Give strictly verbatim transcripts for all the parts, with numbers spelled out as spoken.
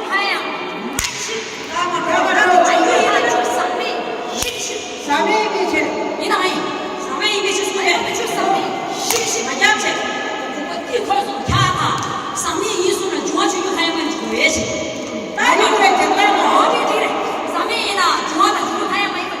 ཡུལ་ཧ་ཡང་མ་ཤི། ད་མ་ད་མ་ད་ད་ཡུལ་ཡིན་ན་ཆུ་ཟག་མེད་ཤི་ཤི། ཟག་མེད་ཡིན་ཆེ། ཡིན་ན་ཨ་ཡིན། ཟག་མེད་ཡིན་པའི་ཆུ་ཟག་མེད་ཆུ་ཟག་མེད་ཤི་ཤི་མ་རྒྱབ་ཆེ། ཁོ་ཁོ་དེ་ཁོ་སོང་ཁྱ་ད་ཟག་མེད་ཡིན་སོང་ན་འབྱུང་བ་ཆུ་ཡུལ་ཧ་ཡང་མ་ཡིན་ཆུ་ཡོད་ཆེ། ད་ཡུལ་རེད་དེ་ད་མ་ཨོ་དེ་དེ་རེད། ཟག་མེད་ཡིན་ན་འབྱུང་བ་དང་ཆུ་ཡུལ་ཧ་ཡང་མ་ཡིན་པ།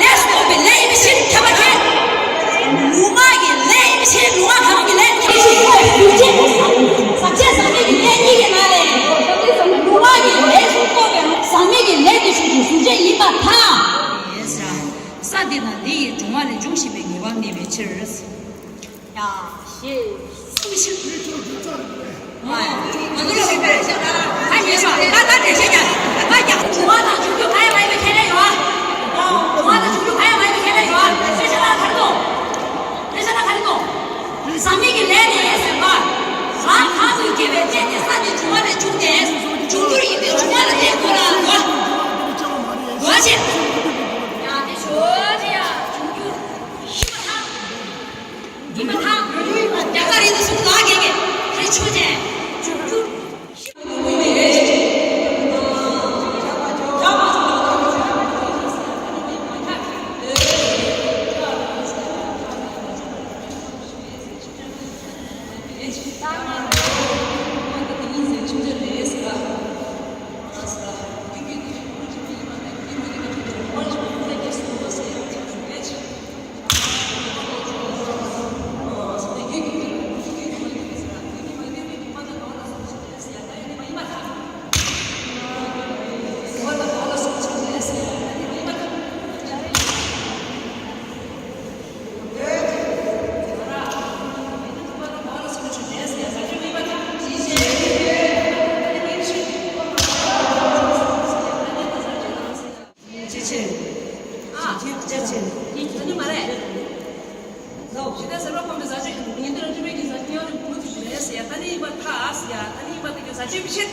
ལས་སུ་རྟོགས་པའི་ལས་ཡིན་པའི་ཕྱིར་ཁྱབ་པ་མཁྱེན། ལུས་ངག་གི་ལས་ཡིན་པའི་ཕྱིར་ལུས་ངག་གང་གི་ལས་ཡིན་པའི་ཕྱིར་ཞེས་གསུངས་པའི་གཟུགས་ཅན་ཟག་བཅས་ཟག་མེད་ཀྱི་ལས་གཉིས་ཀྱི་ནང་ནས་ལུས་ངག་གི་ལས་སུ་རྟོགས་པའི་ཟག་མེད་ཀྱི་ལས་དེ་ཤུགས་ཀྱི་གཟུགས་ཅན་ཡིན་པར་ཐལ། ས་འདི་དང་འདི་ཡི་འབྱུང་བ་ལས་འབྱུང་བཞིན་པའི་ངེས་པ་མེད་པའི་ཕྱིར། ཡ། ཞེས་གསུངས་ཤིང་། ང་ཚོ་ལ་ཞིག་པས་ཤ་ད་ལ་ད་ཉེ་ཤོག་ད་ད་དྲན་ཤེས་ཀྱང་ད་ཀྱང་འབྱུང་བ་དང་འབྱུང་རྒྱུ་གང་ཡང་མ་ཡིན་པའི་ཁས་ལེན་ཡོད། འབྱུང་བ་དང་འབྱུང་རྒྱུ་གང་ཡང་མ་ཡིན་པའི་ཁས་ལེན་ཡོད། དེ་ཤ་ད་ག་རེ་དང་། དེ་ཤ་ད་ག་རེ་དང་། ཟག་མེད་ཀྱི་ལས་ནི་ཟེར་བ། རང་གང་དུ་སྐྱེ་བའི་རྟེན་དེ་ས་དེ་འབྱུང་བ་ལས་བྱུང་སྟེ། འབྱུང་འགྱུར་ཡིན་པས་འབྱུང་བ་ལ་བརྟེན་དགོས་ལ་འགྲོ། འགྲོ་ཕྱིར། ཡང་དེ་ཞོ་དེ་ཡང་འབྱུང་འགྱུར་ཡིན་པར་ཐལ། ཡིན་པར་ཐལ། རྒྱ་གར་རིག་གནས་སུ་ལ་རྒན་གྱི་རི་ཆོས་ཅན། འབྱུང་འགྱུར། ཅི་ཕྱིར། ཅི་ཕྱིར། ཉན་ཐོས་རང་གྲོལ་བའི་གི་ཟག་བཅས་ཀྱི་ཉོན་མོངས་པའི་བུ་མོ་དེ་རེད་ཟེར་ཡ། ད་ནི་ཡིན་པར་ཐལ་ཟེར་ཡ། ད་ནི་ཡིན་པར་ཐལ་གྱི་ཟག་བཅས་པའི་ཕྱིར།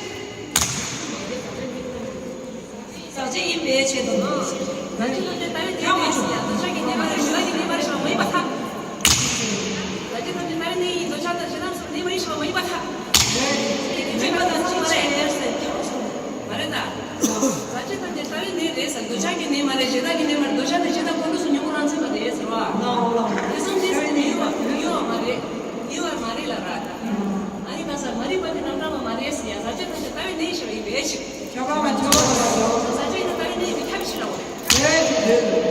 ཟག་བཅས་ཡིན་པའི་ཕྱིར་དུ་ནོ། ཟག་བཅས་ཐམས་ཅད་ལྟ་བའི་གནས་རེད་ཟེར་ཡ། འདོད་ཆགས་ཀྱི་གནས་མ་རེད། ཞེ་སྡང་གི་གནས་མ་རེད་ཞེས་པ་མ་ཡིན་པར་ཐལ། ཟག་བཅས་ཐམས་ཅད་ལྟ་བའི་གནས་ཡིན། འདོད་ཆགས་དང་ཞེ་སྡང་སོགས་གནས་མ་ཡིན་ཞེས་པ་མ་ཡིན་པར་ཐལ། ཡིན་པ་དང་ཅི་མ་རེད་ཟེར་ཁྱབ་སོང་། མ་རེད་ད། ཟག་བཅས་ཐམས་ཅད་ལྟ་བའི་གནས་རེད་ཟེར། འདོད་ཆགས་ཀྱི་གནས་མ་རེད། ཞེ་སྡང་གི་གནས་མ་རེད། འདོད་ཆགས་དང་ཞེ་སྡང་ཁོང་ཁྲོ་སོགས་ཉོན་མོངས་རང་མཚན་མ་རེད་ཟེར་བ། དེ་བསམ་གཏན་ཟེར་ནས་ཡོད་པ་ཡོད་པ་མ་རེད། ཡོད་པ་མ་རེད་ལ་ར་ད། ཨ་ནི་ད་ས་མ་རིག་པ་དེ་རྣམ་གྲངས་མ་མ་རེད་ཟེར་ཡ། ཟག་བཅས་ཐམས་ཅད་ལྟ་བའི་གནས་ཞེས་པ་ཡིན་པའི་ཕྱིར། ཁྱབ་པ་མ་བྱུང་བ་ལ་ཟག་བཅས་ཡིན་ན་ལྟ་བའི་གནས་ཡིན་པས་ཁྱབ་པའི་ཕྱིར་རོ།